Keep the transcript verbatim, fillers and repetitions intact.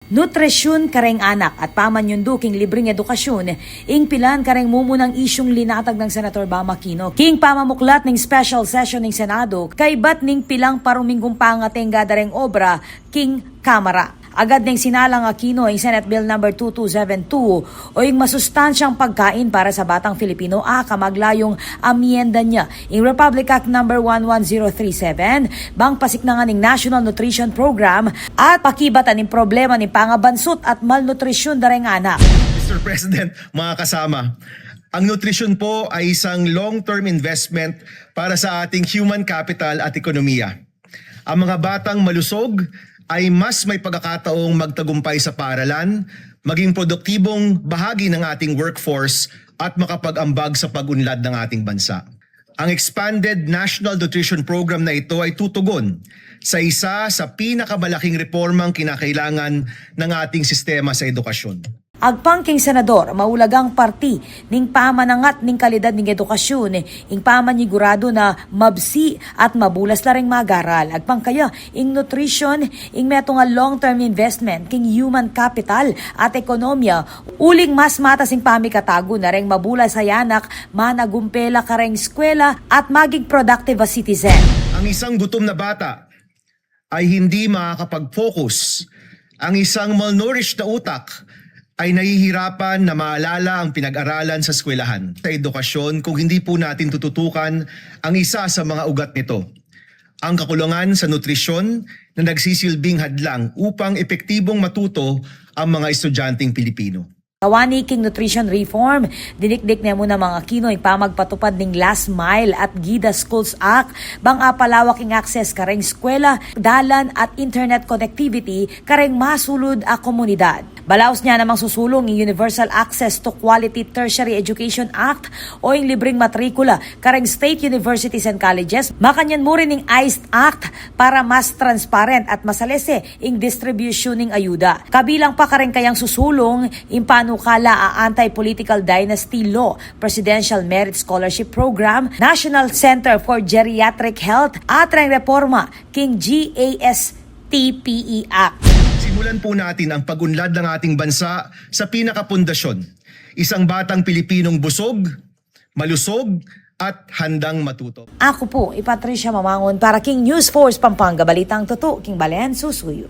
Nutrisyun kareng anak at pamanyundu king libreng edukasyun, ing pilan kareng mumunang isyung linatag nang Senator Bam Aquino king pamamuklat ning special session ning Senado, kaybat ning pilang paruminggung pangatengga da reng obra king Kamara. Agad neng sinalang Aquino ing Senate Bill number two two seven two o ing masustansyang pagkain para sa batang Filipino a kamaglayung amyenda nya ing Republic Act number one one zero three seven, bang pasiknangan ing National Nutrition Program at pakibatan ing problema ning pangabansut at malnutrisyun da reng anak. Mister President, mga kasama, ang nutrisyon po ay isang long-term investment para sa ating human capital at ekonomiya. Ang mga batang malusog ay mas may pagkakataong magtagumpay sa paaralan, maging produktibong bahagi ng ating workforce at makapag-ambag sa pag-unlad ng ating bansa. Ang Expanded National Nutrition Program na ito ay tutugon sa isa sa pinakamalaking reformang kinakailangan ng ating sistema sa edukasyon. Agpang king Senador, maulagang parti ning pamanangat ning kalidad ning edukasyun ing pamaniguradu na mabsi at mabulas la reng mag-aral. Agpang kaya ing nutrition ing metung a long-term investment king human capital at ekonomiya, uling mas matas ing pamikatagu na reng mabulas a anak managumpe la kareng eskwela at maging productive a citizen. Ang isang gutom na bata ay hindi makakapag-focus. Ang isang malnourished na utak ay nahihirapan na maalala ang pinag-aralan sa eskwelahan, sa edukasyon, kung hindi po natin tututukan ang isa sa mga ugat nito, ang kakulangan sa nutrisyon na nagsisilbing hadlang upang epektibong matuto ang mga estudyanteng Pilipino. Kawani king nutrition reform, dinikdik ne mu nang Aquino ing pamagpatupad ning Last Mile at Gida Schools Act, bang apalawak ing access kareng eskwela, dalan at internet connectivity kareng masulud a komunidad. Balaus ne namang susulung ing Universal Access to Quality Tertiary Education Act o ing libreng matrikula kareng state universities and colleges, makanyan mu rin ing ICE Act para mas transparent at masalese ing distribusyun ning ayuda. Kabilang pa kareng kayang susulung ing panukala a Anti-Political Dynasty Law, Presidential Merit Scholarship Program, National Center for Geriatric Health, at reng reforma king GASTPE Act. Simulan po natin ang pag-unlad ng ating bansa sa pinakapundasyon. Isang batang Pilipinong busog, malusog, at handang matuto. Aku pu i Patricia Mamangun para king News Force Pampanga, balitang tutu king balen susuyu.